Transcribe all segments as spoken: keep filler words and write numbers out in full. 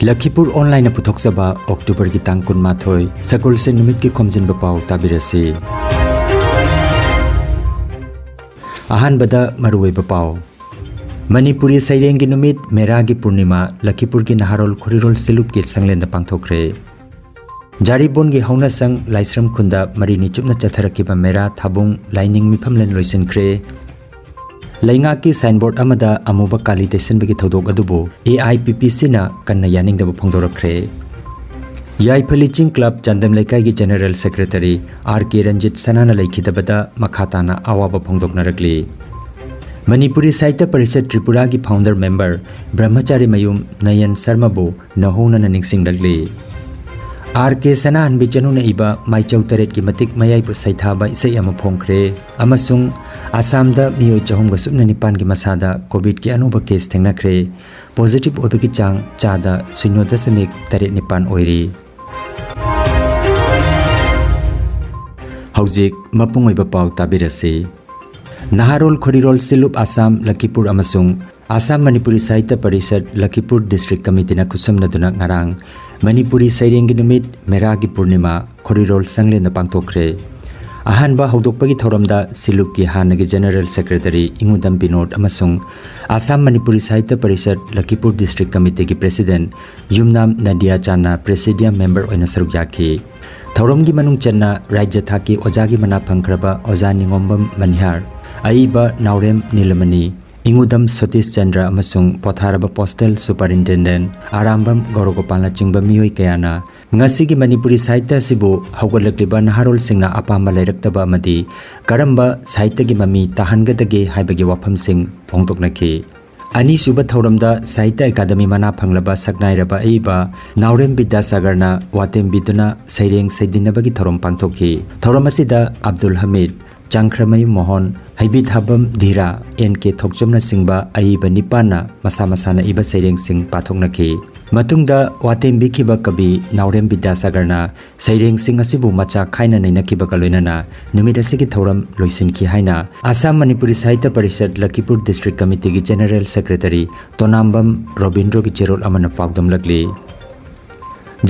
ꯂꯈꯤꯄꯨꯔ ꯑꯣꯟꯂꯥꯏꯟꯅ ꯄꯨꯊꯣꯛꯆꯕ ꯑꯣꯛꯇꯣꯕꯔꯒꯤ ꯇꯥꯡ ꯀꯨꯟꯃꯥꯊꯣꯏ, ꯁꯒꯣꯜꯁꯦꯟ ꯅꯨꯃꯤꯠꯀꯤ ꯈꯣꯝꯖꯤꯟꯕ ꯄꯥꯎ ꯇꯥꯕꯤꯔꯁꯤ꯫ ꯑꯍꯥꯟꯕꯗ ꯃꯔꯨꯑꯣꯏꯕ ꯄꯥꯎ꯫ ꯃꯅꯤꯄꯨꯔꯤ ꯁꯩꯔꯦꯡꯒꯤ ꯅꯨꯃꯤꯠ, ꯃꯦꯔꯥꯒꯤ ꯄꯨꯔꯅꯤꯃꯥ, ꯂꯈꯤꯄꯨꯔꯒꯤ ꯅꯍꯥꯔꯣꯜ ꯈꯣꯔꯤꯔꯣꯜ ꯁꯤꯂꯨꯞꯀꯤ ꯁꯪꯂꯦꯟꯗ ꯄꯥꯡꯊꯣꯛꯈ꯭ꯔꯦ꯫ ꯖꯥꯔꯤꯕꯣꯟꯒꯤ ꯍꯧꯅꯁꯪ ꯂꯥꯏꯁ꯭ꯔꯝ ꯈꯨꯟꯗ ꯃꯔꯤꯅꯤ ꯆꯨꯞꯅ ꯆꯠꯊꯔꯛꯈꯤꯕ ꯃꯦꯔꯥ ꯊꯥꯕꯨꯡ ꯂꯥꯏꯅꯤꯡ ꯃꯤꯐꯝꯂꯦꯟ ꯂꯣꯏꯁꯤꯟꯈ꯭ꯔꯦ꯫ ꯂꯩꯉꯥꯛꯀꯤ ꯁꯥꯏꯟꯕꯣꯔꯗ ꯑꯃꯗ ꯑꯃꯨꯕ ꯀꯥꯂꯤ ꯇꯩꯁꯤꯟꯕꯒꯤ ꯊꯧꯗꯣꯛ ꯑꯗꯨꯕꯨ ꯑꯦ ꯑꯥꯏ ꯄꯤ ꯄꯤ ꯁꯤꯅ ꯀꯟꯅ ꯌꯥꯅꯤꯡꯗꯕ ꯐꯣꯡꯗꯣꯔꯛꯈ꯭ꯔꯦ꯫ ꯌꯥꯏꯐꯂꯤ ꯆꯤꯡ ꯀ꯭ꯂꯕ ꯆꯥꯟꯗꯝ ꯂꯩꯀꯥꯏꯒꯤ ꯖꯦꯅꯔꯦꯜ ꯁꯦꯀ꯭ꯔꯦꯇꯔꯤ ꯑꯥꯔ ꯀꯦ ꯔꯟꯖꯤꯠ ꯁꯅꯥꯅ ꯂꯩꯈꯤꯗꯕꯗ ꯃꯈꯥ ꯇꯥꯅ ꯑꯋꯥꯕ ꯐꯣꯡꯗꯣꯛꯅꯔꯛꯂꯤ꯫ ꯃꯅꯤꯄꯨꯔꯤ ꯁꯥꯍꯤꯇ꯭ꯌ ꯄꯔꯤꯁꯠ ꯇ꯭ꯔꯤꯄꯨꯔꯥꯒꯤ ꯐꯥꯎꯟꯗꯔ ꯃꯦꯝꯕꯔ ꯕ꯭ꯔꯍ꯭ꯃꯆꯥꯔꯤ ꯃꯌꯨꯝ ꯅꯌꯟ ꯁꯔꯃꯕꯨ ꯅꯧꯍꯧꯅꯅ ꯅꯤꯡꯁꯤꯡꯂꯛꯂꯤ꯫ ꯑꯥꯔ ꯀꯦ ꯁꯅꯥꯍꯟꯕꯤ ꯆꯅꯨꯅ ꯏꯕ ꯃꯥꯏꯆꯧ ꯇꯔꯦꯠꯀꯤ ꯃꯇꯤꯛ ꯃꯌꯥꯏꯕꯨ ꯁꯩꯊꯥꯕ ꯏꯁꯩ ꯑꯃ ꯐꯣꯡꯈ꯭ꯔꯦ ꯑꯃꯁꯨꯡ ꯑꯁꯥꯝꯗ ꯃꯤꯑꯣꯏ ꯆꯍꯨꯝꯒ ꯁꯨꯞꯅ ꯅꯤꯄꯥꯟꯒꯤ ꯃꯁꯥꯗ ꯀꯣꯚꯤꯗꯀꯤ ꯑꯅꯧꯕ ꯀꯦꯁ ꯊꯦꯡꯅꯈ꯭ꯔꯦ꯫ ꯄꯣꯖꯤꯇꯤꯚ ꯑꯣꯏꯕꯒꯤ ꯆꯥꯡ ꯆꯥꯗ ꯁꯤꯅꯣ ꯗꯁꯃꯤꯛ ꯇꯔꯦꯠ ꯅꯤꯄꯥꯟ ꯑꯣꯏꯔꯤ꯫ ꯍꯧꯖꯤꯛ ꯃꯄꯨꯡ ꯑꯣꯏꯕ ꯄꯥꯎ ꯇꯥꯕꯤꯔꯁꯤ꯫ ꯅꯍꯥꯔꯣꯜ ꯈꯣꯔꯤꯔꯣꯜ ꯁꯤꯂꯨꯞ ꯑꯁꯥꯝ ꯂꯈꯤꯄꯨꯔ ꯑꯃꯁꯨꯡ ꯑꯁꯥꯝ ꯃꯅꯤꯄꯨꯔꯤ ꯁꯥꯍꯤꯇ꯭ꯌ ꯄꯔꯤꯁꯠ ꯂꯈꯤꯄꯨꯔ ꯗꯤꯁꯇ꯭ꯔꯤꯛ ꯀꯃꯤꯇꯤꯅ ꯈꯨꯠꯁꯝꯅꯗꯨꯅ ꯉꯔꯥꯡ ꯃꯅꯤꯄꯨꯔꯤ ꯁꯩꯔꯦꯡꯒꯤ ꯅꯨꯃꯤꯠ, ꯃꯦꯔꯥꯒꯤ ꯄꯨꯔꯅꯤꯃꯥ, ꯈꯣꯔꯤꯔꯣꯜ ꯁꯪꯂꯦꯟꯗ ꯄꯥꯡꯊꯣꯛꯈ꯭ꯔꯦ꯫ ꯑꯍꯥꯟꯕ ꯍꯧꯗꯣꯛꯄꯒꯤ ꯊꯧꯔꯝꯗ ꯁꯤꯂꯨꯞꯀꯤ ꯍꯥꯟꯅꯒꯤ ꯖꯦꯅꯔꯦꯜ ꯁꯦꯀ꯭ꯔꯦꯇꯔꯤ ꯏꯉꯨꯗꯝ ꯕꯤꯅꯣꯗ ꯑꯃꯁꯨꯡ ꯑꯁꯥꯝ ꯃꯅꯤꯄꯨꯔꯤ ꯁꯥꯍꯤꯇ꯭ꯌ ꯄꯔꯤꯁꯠ ꯂꯈꯤꯄꯨꯔ ꯗꯤꯁꯇ꯭ꯔꯤꯛ ꯀꯃꯤꯇꯤꯒꯤ ꯄ꯭ꯔꯦꯁꯤꯗꯦꯟꯠ ꯌꯨꯝꯅꯥꯝ ꯅꯗꯤꯌꯥ ꯆꯥꯟꯅ ꯄ꯭ꯔꯦꯁꯤꯗꯤꯌꯝ ꯃꯦꯝꯕꯔ ꯑꯣꯏꯅ ꯁꯔꯨꯛ ꯌꯥꯈꯤ꯫ ꯊꯧꯔꯝꯒꯤ ꯃꯅꯨꯡ ꯆꯟꯅ ꯔꯥꯖ꯭ꯌ ꯊꯥꯛꯀꯤ ꯑꯣꯖꯥꯒꯤ ꯃꯅꯥ ꯐꯪꯈ꯭ꯔꯕ ꯑꯣꯖꯥ ꯅꯤꯉꯣꯝꯕꯝ ꯃꯅꯤꯍꯥꯔ, ꯑꯏꯕ ꯅꯥꯎꯔꯦꯝ ꯅꯤꯂꯃꯅꯤ, ꯏꯉꯨꯗꯝ ꯁꯇꯤꯁ ꯆꯟꯗ꯭ꯔ ꯑꯃꯁꯨꯡ ꯄꯣꯊꯥꯔꯕ ꯄꯣꯁꯇꯦꯜ ꯁꯨꯄꯔꯤꯟꯇꯦꯟꯗꯦꯟꯠ ꯑꯔꯥꯝꯕꯝ ꯒꯧꯔꯒꯣꯄꯥꯜꯅꯆꯤꯡꯕ ꯃꯤꯑꯣꯏ ꯀꯌꯥꯅ ꯉꯁꯤꯒꯤ ꯃꯅꯤꯄꯨꯔꯤ ꯁꯥꯍꯤꯇ꯭ꯌ ꯑꯁꯤꯕꯨ ꯍꯧꯒꯠꯂꯛꯂꯤꯕ ꯅꯍꯥꯔꯣꯜꯁꯤꯡꯅ ꯑꯄꯥꯝꯕ ꯂꯩꯔꯛꯇꯕ ꯑꯃꯗꯤ ꯀꯔꯝꯕ ꯁꯥꯍꯤꯇ꯭ꯌꯒꯤ ꯃꯃꯤ ꯇꯥꯍꯟꯒꯗꯒꯦ ꯍꯥꯏꯕꯒꯤ ꯋꯥꯐꯝꯁꯤꯡ ꯐꯣꯡꯗꯣꯛꯅꯈꯤ꯫ ꯑꯅꯤꯁꯨꯕ ꯊꯧꯔꯝꯗ ꯁꯥꯍꯤꯇ꯭ꯌ ꯑꯦꯀꯥꯗꯃꯤ ꯃꯅꯥ ꯐꯪꯂꯕ ꯁꯛꯅꯥꯏꯔꯕ ꯑꯏꯕ ꯅꯥꯎꯔꯦꯝ ꯕꯤꯗ꯭ꯌꯥꯁꯥꯒꯔꯅ ꯋꯥꯇꯦꯝꯕꯤꯗꯨꯅ ꯁꯩꯔꯦꯡ ꯁꯩꯗꯤꯟꯅꯕꯒꯤ ꯊꯧꯔꯝ ꯄꯥꯡꯊꯣꯛꯈꯤ꯫ ꯊꯧꯔꯝ ꯑꯁꯤꯗ ꯑꯕꯗꯨꯜ ꯍꯃꯤꯗ, ꯆꯥꯡꯈ꯭ꯔꯃꯌꯨꯝ ꯃꯣꯍꯟ, ꯍꯩꯕꯤꯊꯥꯕꯝ ꯙꯤꯔꯥ, ꯑꯦꯟ ꯀꯦ ꯊꯣꯛꯆꯣꯝꯅꯆꯤꯡꯕ ꯑꯏꯕ ꯅꯤꯄꯥꯟꯅ ꯃꯁꯥ ꯃꯁꯥꯅ ꯏꯕ ꯁꯩꯔꯦꯡꯁꯤꯡ ꯄꯥꯊꯣꯛꯅꯈꯤ꯫ ꯃꯇꯨꯡꯗ ꯋꯥꯇꯦꯝꯕꯤꯈꯤꯕ ꯀꯕꯤ ꯅꯥꯎꯔꯦꯝ ꯕꯤꯗ꯭ꯌꯥꯁꯥꯒꯔꯅ ꯁꯩꯔꯦꯡꯁꯤꯡ ꯑꯁꯤꯕꯨ ꯃꯆꯥ ꯈꯥꯏꯅ ꯅꯩꯅꯈꯤꯕꯒ ꯂꯣꯏꯅꯅ ꯅꯨꯃꯤꯠ ꯑꯁꯤꯒꯤ ꯊꯧꯔꯝ ꯂꯣꯏꯁꯤꯟꯈꯤ ꯍꯥꯏꯅ ꯑꯁꯥꯝ ꯃꯅꯤꯄꯨꯔꯤ ꯁꯥꯍꯤꯇ꯭ꯌ ꯄꯔꯤꯁꯠ ꯂꯈꯤꯄꯨꯔ ꯗꯤꯁꯇ꯭ꯔꯤꯛ ꯀꯃꯤꯇꯤꯒꯤ ꯖꯦꯅꯔꯦꯜ ꯁꯦꯀ꯭ꯔꯦꯇꯔꯤ ꯇꯣꯅꯥꯝꯕꯝ ꯔꯣꯕꯤꯟꯗ꯭ꯔꯣꯒꯤ ꯆꯦꯔꯣꯜ ꯑꯃꯅ ꯄꯥꯎꯗꯝꯂꯛꯂꯤ꯫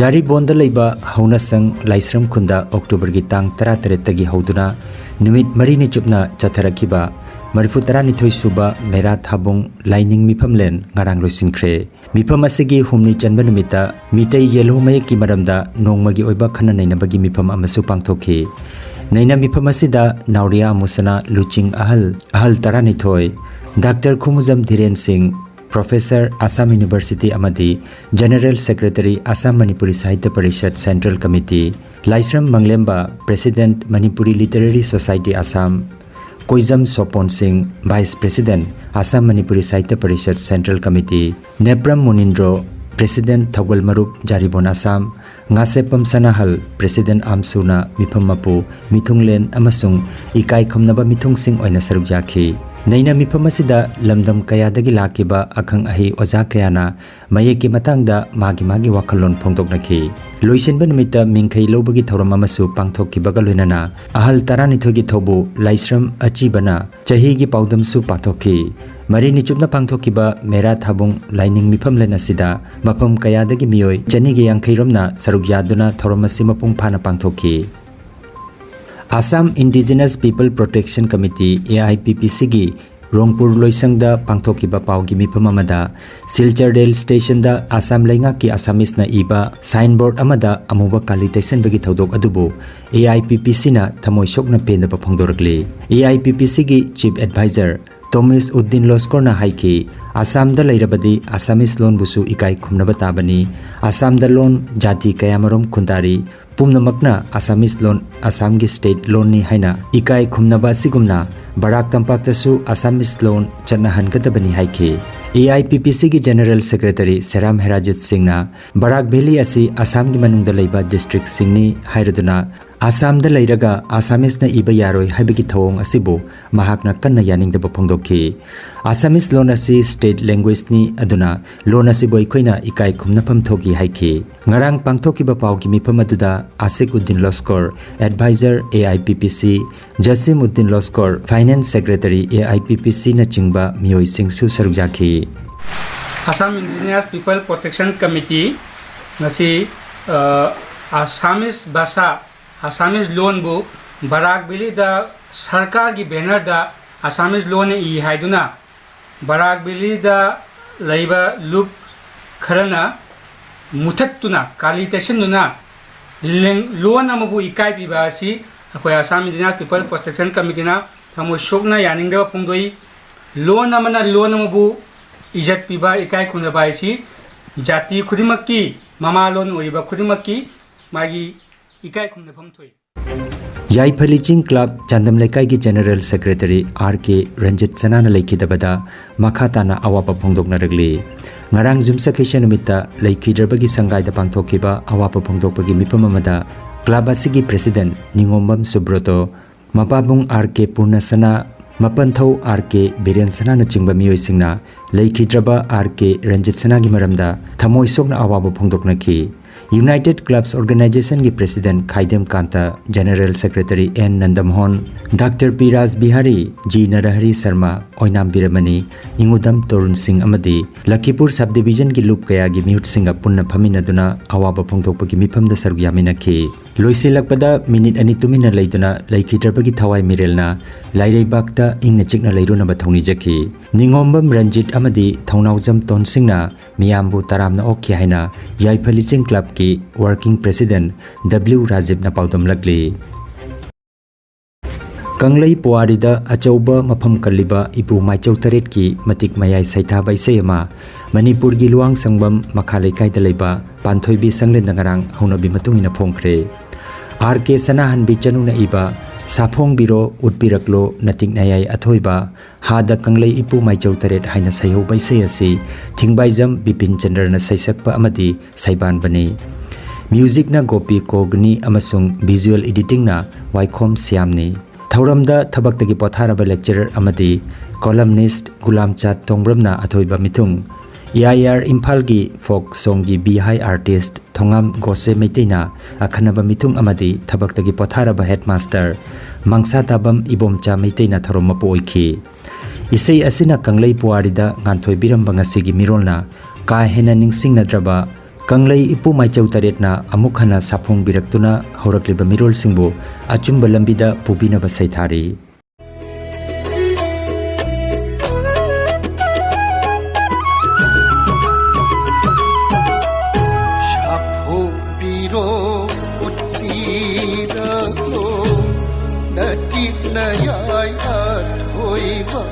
ꯖꯥꯔꯤꯕꯣꯟꯗ ꯂꯩꯕ ꯍꯧꯅꯁꯪ ꯂꯥꯏꯁ꯭ꯔꯝ ꯈꯨꯟꯗ ꯑꯣꯛꯇꯣꯕꯔꯒꯤ ꯇꯥꯡ ꯇꯔꯥꯇꯔꯦꯠꯇꯒꯤ ꯍꯧꯗꯨꯅ ꯅꯨꯃꯤꯠ ꯃꯔꯤꯅꯤ ꯆꯨꯞꯅ ꯆꯠꯊꯔꯛꯈꯤꯕ ꯃꯔꯤꯐꯨ ꯇꯔꯥꯅꯤꯊꯣꯏ ꯁꯨꯕ ꯃꯦꯔꯥ ꯊꯥꯕꯨꯡ ꯂꯥꯏꯅꯤꯡ ꯃꯤꯐꯝꯂꯦꯟ ꯉꯔꯥꯡ ꯂꯣꯏꯁꯤꯟꯈ꯭ꯔꯦ꯫ ꯃꯤꯐꯝ ꯑꯁꯤꯒꯤ ꯍꯨꯝꯅꯤ ꯆꯟꯕ ꯅꯨꯃꯤꯠꯇ ꯃꯤꯇꯩ ꯌꯦꯜꯍꯧ ꯃꯌꯦꯛꯀꯤ ꯃꯔꯝꯗ ꯅꯣꯡꯃꯒꯤ ꯑꯣꯏꯕ ꯈꯟꯅ ꯅꯩꯅꯕꯒꯤ ꯃꯤꯐꯝ ꯑꯃꯁꯨ ꯄꯥꯡꯊꯣꯛꯈꯤ꯫ ꯅꯩꯅ ꯃꯤꯐꯝ ꯑꯁꯤꯗ ꯅꯥꯎꯔꯤꯌꯥ ꯑꯃꯨꯁꯅꯥ ꯂꯨꯆꯤꯡ ꯑꯍꯜ, ꯑꯍꯜ ꯇꯔꯥꯅꯤꯊꯣꯏ, doctor Khumujam Dhiren Singh, professor, Assam university ꯑꯃꯗꯤ general secretary, Assam Manipuri Sahitya Parishad central committee, Laishram Manglemba, president, Manipuri literary society Assam, Koijam Sopon Singh, vice president, Assam Manipuri Sahitya Parishad central committee, Nepram Munindro, president, ꯊꯧꯒꯜ ꯃꯔꯨꯞ, ꯖꯥꯔꯤꯕꯣꯟ ꯑꯁꯥꯝ, ꯉꯥꯁꯦꯞꯄꯝ ꯁꯅꯥꯍꯜ, ꯄ꯭ꯔꯦꯁꯤꯗꯦꯟꯠ, ꯑꯥꯝꯁꯨꯅ ꯃꯤꯐꯝ ꯃꯄꯨ, ꯃꯤꯊꯨꯡꯂꯦꯟ ꯑꯃꯁꯨꯡ ꯏꯀꯥꯏ ꯈꯨꯝꯅꯕ ꯃꯤꯊꯨꯡꯁꯤꯡ ꯑꯣꯏꯅ ꯁꯔꯨꯛ ꯌꯥꯈꯤ꯫ ꯅꯩꯅ ꯃꯤꯐꯝ ꯑꯁꯤꯗ ꯂꯝꯗꯝ ꯀꯌꯥꯗꯒꯤ ꯂꯥꯛꯈꯤꯕ ꯑꯈꯪ ꯑꯍꯩ ꯑꯣꯖꯥ ꯀꯌꯥꯅ ꯃꯌꯦꯛꯀꯤ ꯃꯇꯥꯡꯗ ꯃꯥꯒꯤ ꯃꯥꯒꯤ ꯋꯥꯈꯜꯂꯣꯟ ꯐꯣꯡꯗꯣꯛꯅꯈꯤ꯫ ꯂꯣꯏꯁꯤꯟꯕ ꯅꯨꯃꯤꯠꯇ ꯃꯤꯡꯈꯩ ꯂꯧꯕꯒꯤ ꯊꯧꯔꯝ ꯑꯃꯁꯨ ꯄꯥꯡꯊꯣꯛꯈꯤꯕꯒ ꯂꯣꯏꯅꯅ ꯑꯍꯜ ꯇꯔꯥꯅꯤꯊꯣꯏꯒꯤ ꯊꯧꯕꯨ ꯂꯥꯏꯁ꯭ꯔꯝ ꯑꯆꯤꯕꯅ ꯆꯍꯤꯒꯤ ꯄꯥꯎꯗꯝꯁꯨ ꯄꯥꯊꯣꯛꯈꯤ꯫ ꯃꯔꯤꯅꯤ ꯆꯨꯞꯅ ꯄꯥꯡꯊꯣꯛꯈꯤꯕ ꯃꯦꯔꯥ ꯊꯥꯕꯨꯡ ꯂꯥꯏꯅꯤꯡ ꯃꯤꯐꯝꯂꯦꯟ ꯑꯁꯤꯗ ꯃꯐꯝ ꯀꯌꯥꯗꯒꯤ ꯃꯤꯑꯣꯏ ꯆꯅꯤꯒ ꯌꯥꯡꯈꯩ ꯔꯣꯝꯅ ꯁꯔꯨꯛ ꯌꯥꯗꯨꯅ ꯊꯧꯔꯝ ꯑꯁꯤ ꯃꯄꯨꯡ ꯐꯥꯅ ꯄꯥꯡꯊꯣꯛꯈꯤ꯫ Assam indigenous people protection committee, A I P P ꯁꯤꯒꯤ ꯔꯣꯡꯄꯨꯔ ꯂꯣꯏꯁꯪꯗ ꯄꯥꯡꯊꯣꯛꯈꯤꯕ ꯄꯥꯎꯒꯤ ꯃꯤꯐꯝ ꯑꯃꯗ ꯁꯤꯜꯆꯔ ꯔꯦꯜ ꯁ꯭ꯇꯦꯁꯟꯗ ꯑꯁꯥꯝ ꯂꯩꯉꯥꯛꯀꯤ ꯑꯁꯥꯃꯤꯁꯅ ꯏꯕ ꯁꯥꯏꯟꯕꯣꯔꯗ ꯑꯃꯗ ꯑꯃꯨꯕ ꯀꯥꯂꯤ ꯇꯩꯁꯟꯕꯒꯤ ꯊꯧꯗꯣꯛ ꯑꯗꯨꯕꯨ ꯑꯦ ꯑꯥꯏ ꯄꯤ ꯄꯤ ꯁꯤꯅ ꯊꯃꯣꯏ ꯁꯣꯛꯅ ꯄꯦꯟꯗꯕ ꯐꯣꯡꯗꯣꯔꯛꯂꯤ꯫ ꯑꯦ ꯑꯥꯏ ꯄꯤ ꯄꯤ ꯁꯤꯒꯤ ꯆꯤꯐ ꯑꯦꯗꯚꯥꯏꯖꯔ ꯇꯣꯃꯤꯁ ꯎꯗꯗꯤꯟ ꯂꯣꯁꯀꯣꯔꯅ ꯍꯥꯏꯈꯤ, "ꯑꯁꯥꯝꯗ ꯂꯩꯔꯕꯗꯤ ꯑꯁꯥꯃꯤꯁ ꯂꯣꯟꯕꯨꯁꯨ ꯏꯀꯥꯏ ꯈꯨꯝꯅꯕ ꯇꯥꯕꯅꯤ꯫ ꯑꯁꯥꯝꯗ ꯂꯣꯟ ꯖꯥꯇꯤ ꯀꯌꯥꯃꯔꯨꯝ ꯈꯨꯟꯗꯥꯔꯤ꯫ ꯄꯨꯝꯅꯃꯛꯅ ꯑꯁꯥꯃꯤꯁ ꯂꯣꯟ ꯑꯁꯥꯝꯒꯤ ꯁ꯭ꯇꯦꯠ ꯂꯣꯟꯅꯤ ꯍꯥꯏꯅ ꯏꯀꯥꯏ ꯈꯨꯝꯅꯕ ꯑꯁꯤꯒꯨꯝꯅ ꯕꯔꯥꯛ ꯇꯝꯄꯥꯛꯇꯁꯨ ꯑꯁꯥꯃꯤꯁ ꯂꯣꯟ ꯆꯠꯅꯍꯟꯒꯗꯕꯅꯤ" ꯍꯥꯏꯈꯤ꯫ ꯑꯦ ꯑꯥꯏ ꯄꯤ ꯄꯤ ꯁꯤꯒꯤ ꯖꯦꯅꯔꯦꯜ ꯁꯦꯀ꯭ꯔꯦꯇꯔꯤ ꯁꯦꯔꯥꯝ ꯍꯦꯔꯥꯖꯤꯠ ꯁꯤꯡꯅ ꯕꯔꯥꯛ ꯚꯦꯂꯤ ꯑꯁꯤ ꯑꯁꯥꯝꯒꯤ ꯃꯅꯨꯡꯗ ꯂꯩꯕ ꯗꯤꯁꯇ꯭ꯔꯤꯛꯁꯤꯡꯅꯤ ꯍꯥꯏꯔꯗꯨꯅ ꯑꯁꯥꯝꯗ ꯂꯩꯔꯒ ꯑꯁꯥꯃꯤꯁꯅ ꯏꯕ ꯌꯥꯔꯣꯏ ꯍꯥꯏꯕꯒꯤ ꯊꯧꯑꯣꯡ ꯑꯁꯤꯕꯨ ꯃꯍꯥꯛꯅ ꯀꯟꯅ ꯌꯥꯅꯤꯡꯗꯕ ꯐꯣꯡꯗꯣꯛꯈꯤ꯫ ꯑꯁꯥꯃꯤꯁ ꯂꯣꯟ ꯑꯁꯤ state language ꯅꯤ, ꯑꯗꯨꯅ ꯂꯣꯟ ꯑꯁꯤꯕꯨ ꯑꯩꯈꯣꯏꯅ ꯏꯀꯥꯏ ꯈꯨꯝꯅꯐꯝ ꯊꯣꯛꯏ ꯍꯥꯏꯈꯤ꯫ ꯉꯔꯥꯡ ꯄꯥꯡꯊꯣꯛꯈꯤꯕ ꯄꯥꯎꯒꯤ ꯃꯤꯐꯝ ꯑꯗꯨꯗ ꯑꯁꯤꯛ Uddin ꯂꯣꯁꯀꯣꯔ, advisor A I P P C, ꯖꯁꯤꯝ Uddin ꯂꯣꯁꯀꯣꯔ, finance secretary A I P P C ꯅꯆꯤꯡꯕ ꯃꯤꯑꯣꯏꯁꯤꯡꯁꯨ ꯁꯔꯨꯛ ꯌꯥꯈꯤ꯫ Assam Indigenous People Protection Committee ꯉꯁꯤ, ꯑ, Assamese ꯚꯥꯁꯥ, Assamese ꯂꯣꯟꯕꯨ ꯕꯔꯥꯛ ꯚꯦꯂꯤꯗ ꯁꯔꯀꯥꯔꯒꯤ ꯕꯦꯅꯔꯗ Assamese ꯂꯣꯟꯅ ꯏ ꯍꯥꯏꯗꯨꯅ ꯕꯔꯥꯛ ꯚꯦꯂꯤꯗ ꯂꯩꯕ ꯂꯨꯞ ꯈꯔꯅ ꯃꯨꯊꯠꯇꯨꯅ, ꯀꯥꯂꯤ ꯇꯩꯁꯤꯟꯗꯨꯅ ꯂꯦꯡ-, ꯂꯣꯟ ꯑꯃꯕꯨ ꯏꯀꯥꯏꯕꯤꯕ ꯑꯁꯤ ꯑꯩꯈꯣꯏ Assam Indigenous People Protection Committeeꯅ ꯊꯃꯣꯏ ꯁꯣꯛꯅ ꯌꯥꯅꯤꯡꯗꯕ ꯐꯣꯡꯗꯣꯛꯏ꯫ ꯂꯣꯟ ꯑꯃꯅ ꯂꯣꯟ ꯑꯃꯕꯨ ꯏꯖꯠ ꯄꯤꯕ, ꯏꯀꯥꯏ ꯈꯨꯝꯅꯕ ꯍꯥꯏꯁꯤ ꯖꯥꯇꯤ ꯈꯨꯗꯤꯡꯃꯛꯀꯤ, ꯃꯃꯥꯂꯣꯟ ꯑꯣꯏꯔꯤꯕ ꯈꯨꯗꯤꯡꯃꯛꯀꯤ ꯃꯥꯒꯤ ꯏꯀꯥꯏ ꯈꯨꯝꯅꯐꯝ ꯊꯣꯛꯏ꯫ ꯌꯥꯏꯐꯂꯤ ꯆꯤꯡ ꯀ꯭ꯂꯕ ꯆꯥꯟꯗꯝ ꯂꯩꯀꯥꯏꯒꯤ ꯖꯦꯅꯔꯦꯜ ꯁꯦꯀ꯭ꯔꯦꯇꯔꯤ ꯑꯥꯔ ꯀꯦ ꯔꯟꯖꯤꯠ ꯁꯅꯥꯅ ꯂꯩꯈꯤꯗꯕꯗ ꯃꯈꯥ ꯇꯥꯅ ꯑꯋꯥꯕ ꯐꯣꯡꯗꯣꯛꯅꯔꯛꯂꯤ꯫ ꯉꯔꯥꯡ ꯌꯨꯝꯁꯀꯩꯁ ꯅꯨꯃꯤꯠꯇ ꯂꯩꯈꯤꯗ꯭ꯔꯕꯒꯤ ꯁꯪꯒꯥꯏꯗ ꯄꯥꯡꯊꯣꯛꯈꯤꯕ ꯑꯋꯥꯕ ꯐꯣꯡꯗꯣꯛꯄꯒꯤ ꯃꯤꯐꯝ ꯑꯃꯗ ꯀ꯭ꯂꯕ ꯑꯁꯤꯒꯤ ꯄ꯭ꯔꯦꯁꯤꯗꯦꯟꯠ ꯅꯤꯉꯣꯝꯕꯝ ꯁꯨꯕ꯭ꯔꯣꯇꯣ, ꯃꯄꯥꯕꯨꯡ ꯑꯥꯔ ꯀꯦ ꯄꯨꯔꯅꯁꯅꯥ, ꯃꯄꯟꯊꯧ ꯑꯥꯔ ꯀꯦ ꯕꯤꯔꯦꯟ ꯁꯅꯥꯅꯆꯤꯡꯕ ꯃꯤꯑꯣꯏꯁꯤꯡꯅ ꯂꯩꯈꯤꯗ꯭ꯔꯕ ꯑꯥꯔ ꯀꯦ ꯔꯟꯖꯤꯠ ꯁꯅꯥꯒꯤ ꯃꯔꯝꯗ ꯊꯃꯣꯏ ꯁꯣꯛꯅ ꯑꯋꯥꯕ ꯐꯣꯡꯗꯣꯛꯅꯈꯤ꯫ United Clubs Organizationꯒꯤ president Khaidem Kanta, general secretary N Nandamohan, doctor P Raj Bihari, G Narahari Sharma, Oinam Birmani, Ingudam Torun Singh ꯑꯃꯗꯤ ꯂꯈꯤꯄꯨꯔ ꯁꯕ ꯗꯤꯕꯤꯖꯟꯒꯤ ꯂꯨꯞ ꯀꯌꯥꯒꯤ ꯃꯤꯍꯨꯠꯁꯤꯡꯒ ꯄꯨꯟꯅ ꯐꯝꯃꯤꯟꯅꯗꯨꯅ ꯑꯋꯥꯕ ꯐꯣꯡꯗꯣꯛꯄꯒꯤ ꯃꯤꯐꯝꯗ ꯁꯔꯨꯛ ꯌꯥꯃꯤꯟꯅꯈꯤ꯫ ꯂꯣꯏꯁꯤꯜꯂꯛꯄꯗ ꯃꯤꯅꯤꯠ ꯑꯅꯤ ꯇꯨꯃꯤꯟꯅ ꯂꯩꯗꯨꯅ ꯂꯩꯈꯤꯗ꯭ꯔꯕꯒꯤ ꯊꯋꯥꯏ ꯃꯤꯔꯦꯜꯅ ꯂꯥꯏꯔꯩꯕꯥꯛꯇ ꯏꯪꯅ ꯆꯤꯛꯅ ꯂꯩꯔꯨꯅꯕ ꯊꯧꯅꯤꯖꯈꯤ꯫ ꯅꯤꯉꯣꯝꯕꯝ ꯔꯟꯖꯤꯠ ꯑꯃꯗꯤ ꯊꯧꯅꯥꯎꯖꯝ ꯇꯣꯟꯁꯤꯡꯅ ꯃꯤꯌꯥꯝꯕꯨ ꯇꯔꯥꯝꯅ ꯑꯣꯛꯈꯤ ꯍꯥꯏꯅ ꯌꯥꯏꯐꯂꯤ ꯆꯤꯡ ꯀ꯭ꯂꯕꯀꯤ working president W ꯔꯥꯖꯤꯕꯅ ꯄꯥꯎꯗꯝꯂꯛꯂꯤ꯫ ꯀꯪꯂꯩ ꯄꯨꯋꯥꯔꯤꯗ ꯑꯆꯧꯕ ꯃꯐꯝ ꯀꯜꯂꯤꯕ ꯏꯄꯨ ꯃꯥꯏꯆꯧ ꯇꯔꯦꯠꯀꯤ ꯃꯇꯤꯛ ꯃꯌꯥꯏ ꯁꯩꯊꯥꯕ ꯏꯁꯩ ꯑꯃ ꯃꯅꯤꯄꯨꯔꯒꯤ ꯂꯨꯋꯥꯡ ꯁꯪꯕꯝ ꯃꯈꯥ ꯂꯩꯀꯥꯏꯗ ꯂꯩꯕ ꯄꯥꯟꯊꯣꯏꯕꯤ ꯁꯪꯂꯦꯟꯗ ꯉꯔꯥꯡ ꯍꯧꯅꯕꯤ ꯃꯇꯨꯡ ꯏꯟꯅ ꯐꯣꯡꯈ꯭ꯔꯦ꯫ ꯑꯥꯔ ꯀꯦ ꯁꯅꯥꯍꯟꯕꯤ ꯆꯅꯨꯅ ꯏꯕ ꯁꯥꯐꯣꯡꯕꯤꯔꯣ ꯎꯠꯄꯤꯔꯛꯂꯣ ꯅꯇꯤꯛ ꯅꯌꯥꯏ ꯑꯊꯣꯏꯕ, ꯍꯥꯗ ꯀꯪꯂꯩ ꯏꯄꯨ ꯃꯥꯏꯆꯧ ꯇꯔꯦꯠ ꯍꯥꯏꯅ ꯁꯩꯍꯧꯕ ꯏꯁꯩ ꯑꯁꯤ ꯊꯤꯡꯕꯥꯏꯖꯝ ꯕꯤꯄꯤꯟ ꯆꯟꯗ꯭ꯔꯅ ꯁꯩꯁꯛꯄ ꯑꯃꯗꯤ ꯁꯩꯕꯥꯟꯕꯅꯤ꯫ Musicꯅ ꯒꯣꯄꯤ ꯀꯣꯒꯅꯤ ꯑꯃꯁꯨꯡ visual editingꯅ ꯋꯥꯏꯈꯣꯝ ꯁ꯭ꯌꯥꯝꯅꯤ꯫ ꯊꯧꯔꯝꯗ ꯊꯕꯛꯇꯒꯤ ꯄꯣꯊꯥꯔꯕ lecturer ꯑꯃꯗꯤ columnist ꯒꯨꯂꯥꯝꯆꯥꯠ ꯇꯣꯡꯕ꯭ꯔꯝꯅ ꯑꯊꯣꯏꯕ ꯃꯤꯊꯨꯡ, AIR ꯏꯝꯐꯥꯜꯒꯤ folk songꯒꯤ ꯕꯤꯍꯥꯏ artist ꯊꯣꯉꯥꯝ ꯒꯣꯁꯦ ꯃꯩꯇꯩꯅ ꯑꯈꯟꯅꯕ ꯃꯤꯊꯨꯡ ꯑꯃꯗꯤ ꯊꯕꯛꯇꯒꯤ ꯄꯣꯊꯥꯔꯕ headmaster ꯃꯪꯁꯥ ꯇꯥꯕꯝ ꯏꯕꯣꯝꯆꯥ ꯃꯩꯇꯩꯅ ꯊꯧꯔꯝ ꯃꯄꯨ ꯑꯣꯏꯈꯤ꯫ ꯏꯁꯩ ꯑꯁꯤꯅ ꯀꯪꯂꯩ ꯄꯨꯋꯥꯔꯤꯗ ꯉꯥꯟꯊꯣꯏꯕꯤꯔꯝꯕ ꯉꯁꯤꯒꯤ ꯃꯤꯔꯣꯜꯅ ꯀꯥ ꯍꯦꯟꯅ ꯅꯤꯡꯁꯤꯡꯅꯗ꯭ꯔꯕ ꯀꯪꯂꯩ ꯏꯄꯨ ꯃꯥꯏꯆꯧ ꯇꯔꯦꯠꯅ ꯑꯃꯨꯛ ꯍꯟꯅ ꯁꯥꯐꯣꯡꯕꯤꯔꯛꯇꯨꯅ ꯍꯧꯔꯛꯂꯤꯕ ꯃꯤꯔꯣꯜꯁꯤꯡꯕꯨ ꯑꯆꯨꯝꯕ ꯂꯝꯕꯤꯗ ꯄꯨꯕꯤꯅꯕ ꯁꯩꯊꯥꯔꯤ꯫ ꯁꯥꯐꯨꯕꯤꯔꯣ, ꯎꯠꯄꯤꯔꯛꯂꯣ, ꯅꯇꯤꯛ ꯅꯌꯥꯏ ꯑꯊꯣꯏꯕ꯫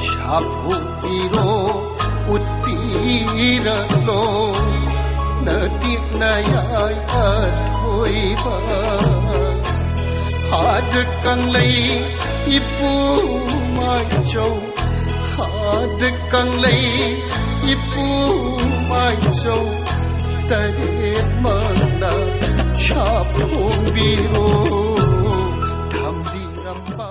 ꯁꯥꯐꯨꯕꯤꯔꯣ, ꯎꯠꯄꯤꯔꯛꯂꯣ, ꯅꯇꯤꯛ ꯅꯌꯥꯏ ꯑꯊꯣꯏꯕ꯫ ꯍꯥꯗ ꯀꯪꯂꯩ ꯏꯄꯨ ꯃꯥꯏꯆꯧ, ꯍꯥꯗ ꯀꯪꯂꯩ ꯏꯄꯨ ꯃꯥꯏꯆꯧ, ꯇꯔꯦꯠꯃꯛꯅ ꯁꯥꯐꯣꯡꯕꯤꯔꯣ, ꯊꯝꯕꯤꯔꯝꯕ꯫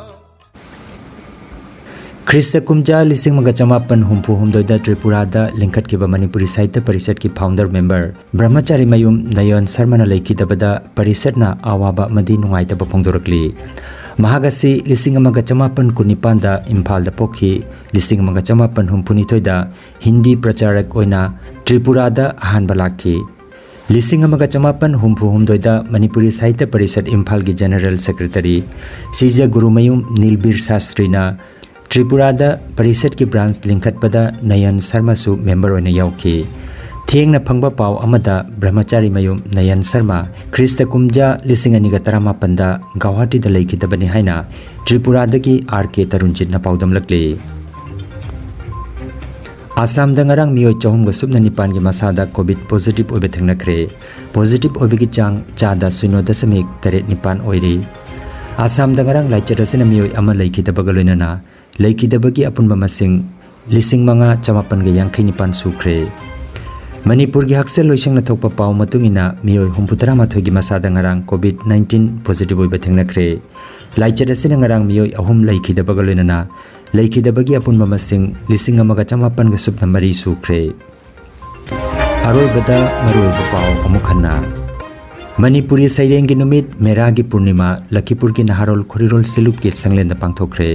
ꯈ꯭ꯔꯤꯁꯇ ꯀꯨꯝꯖꯥ ꯂꯤꯁꯤꯡ ꯑꯃꯒ ꯆꯃꯥꯄꯟ ꯍꯨꯝꯐꯨ ꯍꯨꯝꯗꯣꯏꯗ ꯇ꯭ꯔꯤꯄꯨꯔꯥꯗ ꯂꯤꯡꯈꯠꯈꯤꯕ ꯃꯅꯤꯄꯨꯔꯤ ꯁꯥꯍꯤꯇ꯭ꯌ ꯄꯔꯤꯁꯠꯀꯤ founder member ꯕ꯭ꯔꯍꯃꯆꯥꯔꯤ ꯃꯌꯨꯝ ꯅꯌꯟ ꯁꯔꯃꯅ ꯂꯩꯈꯤꯗꯕꯗ ꯄꯔꯤꯁꯠꯅ ꯑꯋꯥꯕ ꯑꯃꯗꯤ ꯅꯨꯡꯉꯥꯏꯇꯕ ꯐꯣꯡꯗꯣꯔꯛꯂꯤ꯫ ꯃꯍꯥꯛ ꯑꯁꯤ ꯂꯤꯁꯤꯡ ꯑꯃꯒ ꯆꯃꯥꯄꯟ ꯀꯨꯟꯅꯤꯄꯥꯟꯗ ꯏꯝꯐꯥꯜꯗ ꯄꯣꯛꯈꯤ꯫ ꯂꯤꯁꯤꯡ ꯑꯃꯒ ꯆꯃꯥꯄꯟ ꯍꯨꯝꯐꯨꯅꯤꯊꯣꯏꯗ ꯍꯤꯟꯗꯤ ꯄ꯭ꯔꯆꯥꯔꯛ ꯑꯣꯏꯅ ꯇ꯭ꯔꯤꯄꯨꯔꯥꯗ ꯑꯍꯥꯟꯕ ꯂꯥꯛꯈꯤ꯫ ꯂꯤꯁꯤꯡ ꯑꯃꯒ ꯆꯃꯥꯄꯟ ꯍꯨꯝꯐꯨ ꯍꯨꯝꯗꯣꯏꯗ ꯃꯅꯤꯄꯨꯔꯤ ꯁꯥꯍꯤꯇ꯭ꯌ ꯄꯔꯤꯁꯠ ꯏꯝꯐꯥꯜꯒꯤ general secretary ꯁꯤꯖ ꯒꯨꯔꯨꯃꯌꯨꯝ ꯅꯤꯜꯕꯤꯔ ꯁꯥꯁꯇ꯭ꯔꯤꯅ ꯇ꯭ꯔꯤꯄꯨꯔꯥꯗ ꯄꯔꯤꯁꯠꯀꯤ branch ꯂꯤꯡꯈꯠꯄꯗ ꯅꯌꯟ ꯁꯔꯃꯁꯨ member ꯑꯣꯏꯅ ꯌꯥꯎꯈꯤ꯫ ꯊꯦꯡꯅ ꯐꯪꯕ ꯄꯥꯎ ꯑꯃꯗ ꯕ꯭ꯔꯍꯃꯆꯥꯔꯤ ꯃꯌꯨꯝ ꯅꯌꯟ ꯁꯔꯃ ꯈ꯭ꯔꯤꯁꯇ ꯀꯨꯝꯖꯥ ꯂꯤꯁꯤꯡ ꯑꯅꯤꯒ ꯇꯔꯥꯃꯥꯄꯟꯗ ꯒꯧꯍꯥꯇꯤꯗ ꯂꯩꯈꯤꯗꯕꯅꯤ ꯍꯥꯏꯅ ꯇ꯭ꯔꯤꯄꯨꯔꯥꯗꯒꯤ ꯑꯥꯔ ꯀꯦ ꯇꯔꯨꯟꯖꯤꯠꯅ ꯄꯥꯎꯗꯝꯂꯛꯂꯤ꯫ ꯑꯁꯥꯝꯗ ꯉꯔꯥꯡ ꯃꯤꯑꯣꯏ ꯆꯍꯨꯝꯒ ꯁꯨꯞꯅ ꯅꯤꯄꯥꯟꯒꯤ ꯃꯁꯥꯗ COVID positive ꯑꯣꯏꯕ ꯊꯦꯡꯅꯈ꯭ꯔꯦ꯫ Positive ꯑꯣꯏꯕꯒꯤ ꯆꯥꯡ ꯆꯥꯗ ꯁꯤꯅꯣ ꯗꯁꯃꯤꯛ ꯇꯔꯦꯠ ꯅꯤꯄꯥꯟ ꯑꯣꯏꯔꯤ꯫ ꯑꯁꯥꯝꯗ ꯉꯔꯥꯡ ꯂꯥꯏꯆꯠ ꯑꯁꯤꯅ ꯃꯤꯑꯣꯏ ꯑꯃ ꯂꯩꯈꯤꯗꯕꯒ ꯂꯣꯏꯅꯅ ꯂꯩꯈꯤꯗꯕꯒꯤ ꯑꯄꯨꯟꯕ ꯃꯁꯤꯡ ꯂꯤꯁꯤꯡ ꯃꯉꯥ ꯆꯃꯥꯄꯟꯒ ꯌꯥꯡꯈꯩ ꯅꯤꯄꯥꯟ ꯁꯨꯈ꯭ꯔꯦ꯫ ꯃꯅꯤꯄꯨꯔꯒꯤ ꯍꯛꯁꯦꯜ ꯂꯣꯏꯁꯪꯅ ꯊꯣꯛꯄ ꯄꯥꯎ ꯃꯇꯨꯡ ꯏꯟꯅ, ꯃꯤꯑꯣꯏ ꯍꯨꯝꯐꯨꯇꯔꯥ ꯃꯥꯊꯣꯏꯒꯤ ꯃꯁꯥꯗ ꯉꯔꯥꯡ COVID nineteen positive ꯑꯣꯏꯕ ꯊꯦꯡꯅꯈ꯭ꯔꯦ꯫ ꯂꯥꯏꯆꯠ ꯑꯁꯤꯅ ꯉꯔꯥꯡ ꯃꯤꯑꯣꯏ ꯑꯍꯨꯝ ꯂꯩꯈꯤꯗꯕꯒ ꯂꯣꯏꯅꯅ ꯂꯩꯈꯤꯗꯕꯒꯤ ꯑꯄꯨꯟꯕ ꯃꯁꯤꯡ ꯂꯤꯁꯤꯡ ꯑꯃꯒ ꯆꯃꯥꯄꯟꯒ ꯁꯨꯞꯅ ꯃꯔꯤ ꯁꯨꯈ꯭ꯔꯦ꯫ ꯑꯔꯣꯏꯕꯗ ꯃꯔꯨꯑꯣꯏꯕ ꯄꯥꯎ ꯑꯃꯨꯛ ꯍꯟꯅ꯫ ꯃꯅꯤꯄꯨꯔꯤ ꯁꯩꯔꯦꯡꯒꯤ ꯅꯨꯃꯤꯠ ꯃꯦꯔꯥꯒꯤ ꯄꯨꯔꯅꯤꯃꯥ ꯂꯈꯤꯄꯨꯔꯒꯤ ꯅꯍꯥꯔꯣꯜ ꯈꯣꯔꯤꯔꯣꯜ ꯁꯤꯂꯨꯞꯀꯤ ꯁꯪꯂꯦꯟꯗ ꯄꯥꯡꯊꯣꯛꯈ꯭ꯔꯦ꯫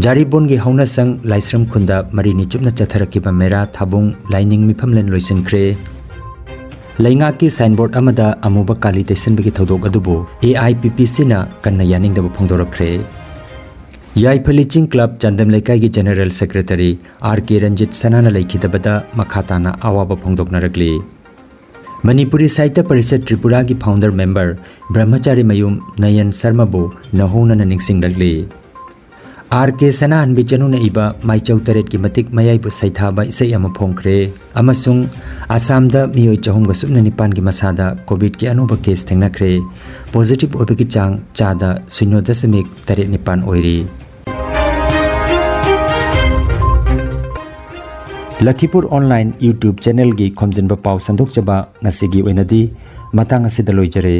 ꯖꯥꯔꯤꯕꯣꯟꯒꯤ ꯍꯧꯅꯁꯪ ꯂꯥꯏꯁ꯭ꯔꯝ ꯈꯨꯟꯗ ꯃꯔꯤꯅꯤ ꯆꯨꯞꯅ ꯆꯠꯊꯔꯛꯈꯤꯕ ꯃꯦꯔꯥ ꯊꯥꯕꯨꯡ ꯂꯥꯏꯅꯤꯡ ꯃꯤꯐꯝꯂꯦꯟ ꯂꯣꯏꯁꯤꯟꯈ꯭ꯔꯦ꯫ ꯂꯩꯉꯥꯛꯀꯤ ꯁꯥꯏꯟꯕꯣꯔꯗ ꯑꯃꯗ ꯑꯃꯨꯕ ꯀꯥꯂꯤ ꯇꯩꯁꯤꯟꯕꯒꯤ ꯊꯧꯗꯣꯛ ꯑꯗꯨꯕꯨ AIPPCꯅ ꯀꯟꯅ ꯌꯥꯅꯤꯡꯗꯕ ꯐꯣꯡꯗꯣꯔꯛꯈ꯭ꯔꯦ꯫ ꯌꯥꯏꯐ ꯂꯤꯆꯤꯡ ꯀ꯭ꯂꯕ ꯆꯥꯟꯗꯝ ꯂꯩꯀꯥꯏꯒꯤ general secretary R K Ranjit ꯁꯅꯥꯅ ꯂꯩꯈꯤꯗꯕꯗ ꯃꯈꯥ ꯇꯥꯅ ꯑꯋꯥꯕ ꯐꯣꯡꯗꯣꯛꯅꯔꯛꯂꯤ꯫ ꯃꯅꯤꯄꯨꯔꯤ ꯁꯥꯍꯤꯇ꯭ꯌ ꯄꯔꯤꯁꯠ ꯇ꯭ꯔꯤꯄꯨꯔꯥꯒꯤ ꯐꯥꯎꯟꯗꯔ ꯃꯦꯝꯕꯔ ꯕ꯭ꯔꯍ꯭ꯃꯆꯥꯔꯤ ꯃꯌꯨꯝ ꯅꯌꯟ ꯁꯔꯃꯕꯨ ꯅꯧꯍꯧꯅꯅ ꯅꯤꯡꯁꯤꯡꯂꯛꯂꯤ꯫ R K ꯁꯅꯥꯍꯟꯕꯤ ꯆꯅꯨꯅ ꯏꯕ ꯃꯥꯏꯆꯧ ꯇꯔꯦꯠꯀꯤ ꯃꯇꯤꯛ ꯃꯌꯥꯏꯕꯨ ꯁꯩꯊꯥꯕ ꯏꯁꯩ ꯑꯃ ꯐꯣꯡꯈ꯭ꯔꯦ ꯑꯃꯁꯨꯡ ꯑꯁꯥꯝꯗ ꯃꯤꯑꯣꯏ ꯆꯍꯨꯝꯒ ꯁꯨꯞꯅ ꯅꯤꯄꯥꯟꯒꯤ ꯃꯁꯥꯗ COVIDꯀꯤ ꯑꯅꯧꯕ ꯀꯦꯁ ꯊꯦꯡꯅꯈ꯭ꯔꯦ꯫ ꯄꯣꯖꯤꯇꯤꯚ ꯑꯣꯏꯕꯒꯤ ꯆꯥꯡ ꯆꯥꯗ ꯁꯤꯅꯣ ꯗꯁꯃꯤꯛ ꯇꯔꯦꯠ ꯅꯤꯄꯥꯟ ꯑꯣꯏꯔꯤ꯫ ꯂꯈꯤꯄꯨꯔ online YouTube channelꯒꯤ ꯈꯣꯝꯖꯤꯟꯕ ꯄꯥꯎ ꯁꯟꯗꯣꯛꯆꯕ ꯉꯁꯤꯒꯤ ꯑꯣꯏꯅꯗꯤ ꯃꯇꯥꯡ ꯑꯁꯤꯗ ꯂꯣꯏꯖꯔꯦ꯫